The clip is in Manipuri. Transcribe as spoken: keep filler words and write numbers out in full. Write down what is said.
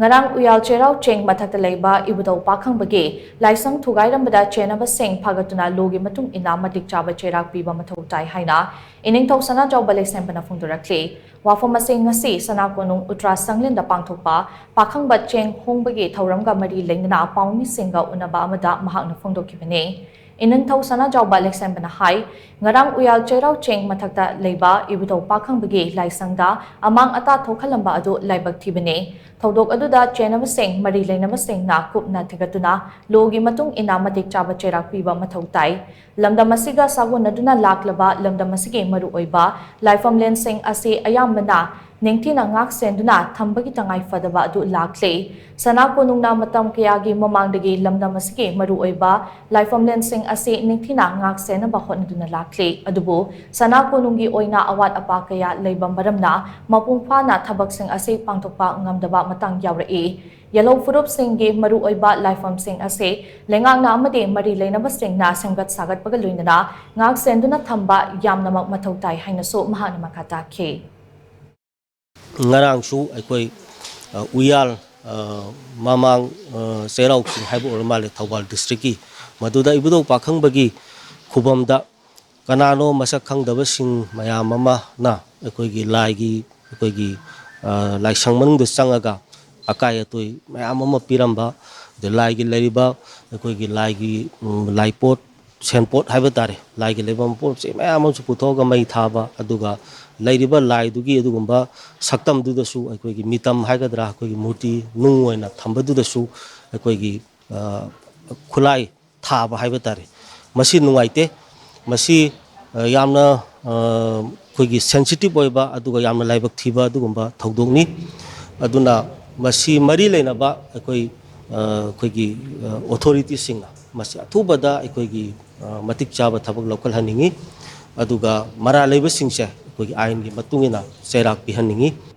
ꯉꯔꯥꯡ ꯎꯌꯥꯜ ꯆꯩꯔꯥꯎ ꯆꯤꯡ ꯃꯊꯛꯇ ꯂꯩꯕ ꯏꯕꯨꯙꯧ ꯄꯥꯈꯪꯕꯒꯤ ꯂꯥꯏꯁꯪ ꯊꯨꯒꯥꯏꯔꯝꯕꯗ ꯆꯦꯟꯅꯕꯁꯤꯡ ꯐꯒꯠꯇꯨꯅ ꯂꯣꯒꯤ ꯃꯇꯨꯡ ꯏꯟꯅ ꯃꯇꯤꯛ ꯆꯥꯕ ꯆꯩꯔꯥꯛ ꯄꯤꯕ ꯃꯊꯧ ꯇꯥꯏ ꯍꯥꯏꯅ ꯏꯅꯤꯡꯊꯧ ꯁꯅꯥꯖꯥꯎꯕ ꯂꯩꯁꯦꯝꯕꯅ ꯐꯣꯡꯗꯣꯔꯛꯂꯤ꯫ ꯋꯥꯐꯝ ꯑꯁꯤ ꯉꯁꯤ ꯁꯅꯥ ꯀꯣꯅꯨꯡ ꯎꯇ꯭ꯔꯥ ꯁꯪꯂꯦꯟꯗ ꯄꯥꯡꯊꯣꯛꯄ ꯄꯥꯈꯪꯕ ꯆꯦꯡ ꯍꯣꯡꯕꯒꯤ ꯊꯧꯔꯝꯒ ꯃꯔꯤ ꯂꯩꯅꯅ ꯄꯥꯎꯃꯤꯁꯤꯡꯒ ꯎꯅꯕ ꯑꯃꯗ ꯃꯍꯥꯛꯅ ꯐꯣꯡꯗꯣꯛꯈꯤꯕꯅꯤ꯫ ꯏꯅꯤꯡꯊꯧ ꯁꯅꯥꯖꯥꯎꯕ ꯂꯩꯁꯦꯝꯕꯅ ꯍꯥꯏ, ꯉꯔꯥꯡ ꯎꯌꯥꯜ ꯆꯩꯔꯥꯎ ꯆꯤꯡ ꯃꯊꯛꯇ ꯂꯩꯕ ꯏꯕꯨꯙꯧ ꯄꯥꯈꯪꯕꯒꯤ ꯂꯥꯏꯁꯪꯗ ꯑꯃꯥꯡ ꯑꯇꯥ ꯊꯣꯛꯍꯜꯂꯝꯕ ꯑꯗꯨ ꯂꯥꯏꯕꯛ ꯊꯤꯕꯅꯤ꯫ ꯊꯧꯗꯣꯛ ꯑꯗꯨꯗ ꯆꯦꯟꯅꯕꯁꯤꯡ, ꯃꯔꯤ ꯂꯩꯅꯕꯁꯤꯡꯅ ꯀꯨꯞꯅ ꯊꯤꯒꯠꯇꯨꯅ ꯂꯣꯒꯤ ꯃꯇꯨꯡ ꯏꯟꯅ ꯃꯇꯤꯛ ꯆꯥꯕ ꯆꯩꯔꯥꯛ ꯄꯤꯕ ꯃꯊꯧ ꯇꯥꯏ꯫ ꯂꯝꯗꯝ ꯑꯁꯤꯒ ꯁꯥꯒꯣꯟꯅꯗꯨꯅ ꯂꯥꯛꯂꯕ ꯂꯝꯗꯝ ꯑꯁꯤꯒꯤ ꯃꯔꯨꯑꯣꯏꯕ ꯂꯥꯏꯐꯝꯂꯦꯟꯁꯤꯡ ꯑꯁꯤ ꯑꯌꯥꯝꯕꯅ ꯅꯤꯡꯊꯤꯅ ꯉꯥꯛ ꯁꯦꯟꯗꯨꯅ ꯊꯝꯕꯒꯤ ꯇꯉꯥꯏ ꯐꯗꯕ ꯑꯗꯨ ꯂꯥꯛꯂꯤ꯫ ꯁꯅꯥ ꯀꯣꯅꯨꯡꯅ ꯃꯇꯝ ꯀꯌꯥꯒꯤ ꯃꯃꯥꯡꯗꯒꯤ ꯂꯝꯗꯝ ꯑꯁꯤꯒꯤ ꯃꯔꯨꯑꯣꯏꯕ ꯂꯥꯏꯐꯝꯂꯦꯟꯁꯤꯡ ꯑꯁꯤ ꯅꯤꯡꯊꯤꯅ ꯉꯥꯛ ꯁꯦꯟꯅꯕ ꯍꯣꯠꯅꯗꯨꯅ ꯂꯥꯛꯂꯤ꯫ ꯑꯗꯨꯕꯨ ꯁꯅꯥ ꯀꯣꯅꯨꯡꯒꯤ ꯑꯣꯏꯅ ꯑꯋꯥꯠ ꯑꯄꯥ ꯀꯌꯥ ꯂꯩꯕ ꯃꯔꯝꯅ ꯃꯄꯨꯡ ꯐꯥꯅ ꯊꯕꯛꯁꯤꯡ ꯑꯁꯤ ꯄꯥꯡꯊꯣꯛꯄ ꯉꯝꯗꯕ ꯃꯇꯥꯡ ꯌꯥꯎꯔꯛꯏ꯫ ꯌꯦꯜꯍꯧ ꯐꯨꯔꯨꯞꯁꯤꯡꯒꯤ ꯃꯔꯨꯑꯣꯏꯕ ꯂꯥꯏꯐꯝꯁꯤꯡ ꯑꯁꯤ ꯂꯩꯉꯥꯛꯅ ꯑꯃꯗꯤ ꯃꯔꯤ ꯂꯩꯅꯕꯁꯤꯡꯅ ꯁꯦꯝꯒꯠ ꯁꯥꯒꯠꯄꯒ ꯂꯣꯏꯅꯅ ꯉꯥꯛ ꯁꯦꯟꯗꯨꯅ ꯊꯝꯕ ꯌꯥꯝꯅꯃꯛ ꯃꯊꯧ ꯇꯥꯏ ꯍꯥꯏꯅꯁꯨ ꯃꯍꯥꯛꯅ ꯃꯈꯥ ꯇꯥꯈꯤ꯫ ꯉꯔꯥꯡꯁꯨ ꯑꯩꯈꯣꯏ, ꯑ, ꯎꯌꯥꯜ, ꯑ, ꯃꯃꯥꯡ, ꯑ, ꯆꯩꯔꯥꯎ ꯆꯤꯡ ꯍꯥꯏꯕ ꯑꯣꯏꯔ ꯃꯥꯜꯂꯦ, ꯊꯧꯕꯥꯜ ꯗꯤꯁꯇ꯭ꯔꯤꯛꯀꯤ꯫ ꯃꯗꯨꯗ ꯏꯕꯨꯙꯧ ꯄꯥꯈꯪꯕꯒꯤ ꯈꯨꯕꯝꯗ ꯀꯅꯥꯅꯣ ꯃꯁꯛ ꯈꯪꯗꯕꯁꯤꯡ ꯃꯌꯥꯝ ꯑꯃꯅ ꯑꯩꯈꯣꯏꯒꯤ ꯂꯥꯏꯒꯤ, ꯑꯩꯈꯣꯏꯒꯤ, ꯑ, ꯂꯥꯏꯁꯪ ꯃꯅꯨꯡꯗ ꯆꯪꯉꯒ ꯑꯀꯥꯏ ꯑꯇꯣꯏ ꯃꯌꯥꯝ ꯑꯃ ꯄꯤꯔꯝꯕ, ꯑꯗꯩ ꯂꯥꯏꯒꯤ ꯂꯩꯔꯤꯕ ꯑꯩꯈꯣꯏꯒꯤ ꯂꯥꯏꯒꯤ, ꯎꯝ, ꯂꯥꯏꯄꯣꯠ, ꯁꯦꯟꯄꯣꯠ ꯍꯥꯏꯕ ꯇꯥꯔꯦ, ꯂꯥꯏꯒꯤ ꯂꯩꯐꯝ ꯄꯣꯠ ꯆꯩ ꯃꯌꯥꯝ ꯑꯃꯁꯨ ꯄꯨꯊꯣꯛꯑꯒ ꯃꯩ ꯊꯥꯕ, ꯑꯗꯨꯒ ꯂꯩꯔꯤꯕ ꯂꯥꯏꯗꯨꯒꯤ ꯑꯗꯨꯒꯨꯝꯕ ꯁꯛꯇꯝꯗꯨꯗꯁꯨ ꯑꯩꯈꯣꯏꯒꯤ ꯃꯤꯇꯝ ꯍꯥꯏꯒꯗ꯭ꯔꯥ, ꯑꯩꯈꯣꯏꯒꯤ ꯃꯨꯔꯇꯤ ꯅꯨꯡ ꯑꯣꯏꯅ ꯊꯝꯕꯗꯨꯗꯁꯨ ꯑꯩꯈꯣꯏꯒꯤ, ꯑ, ꯈꯨꯠꯂꯥꯏ ꯊꯥꯕ ꯍꯥꯏꯕ ꯇꯥꯔꯦ꯫ ꯃꯁꯤ ꯅꯨꯡꯉꯥꯏꯇꯦ꯫ ꯃꯁꯤ, ꯑ, ꯌꯥꯝꯅ, ꯑ, ꯑꯩꯈꯣꯏꯒꯤ ꯁꯦꯟꯁꯤꯇꯤꯞ ꯑꯣꯏꯕ ꯑꯗꯨꯒ ꯌꯥꯝꯅ ꯂꯥꯏꯕꯛ ꯊꯤꯕ ꯑꯗꯨꯒꯨꯝꯕ ꯊꯧꯗꯣꯛꯅꯤ꯫ ꯑꯗꯨꯅ ꯃꯁꯤ ꯃꯔꯤ ꯂꯩꯅꯕ ꯑꯩꯈꯣꯏ, ꯑ, ꯑꯩꯈꯣꯏꯒꯤ, ꯑ, ꯑꯣꯊꯣꯔꯤꯇꯤꯁꯤꯡꯅ ꯃꯁꯤ ꯑꯊꯨꯕꯗ ꯑꯩꯈꯣꯏꯒꯤ, ꯑ, ꯃꯇꯤꯛ ꯆꯥꯕ ꯊꯕꯛ ꯂꯧꯈꯠꯍꯟꯅꯤꯡꯉꯤ꯫ ꯑꯗꯨꯒ ꯃꯔꯥꯜ ꯂꯩꯕꯁꯤꯡꯁꯦ ꯑꯩꯈꯣꯏꯒꯤ ꯑꯥꯏꯟꯒꯤ ꯃꯇꯨꯡ ꯏꯟꯅ ꯆꯩꯔꯥꯛ ꯄꯤꯍꯟꯅꯤꯡꯉꯤ꯫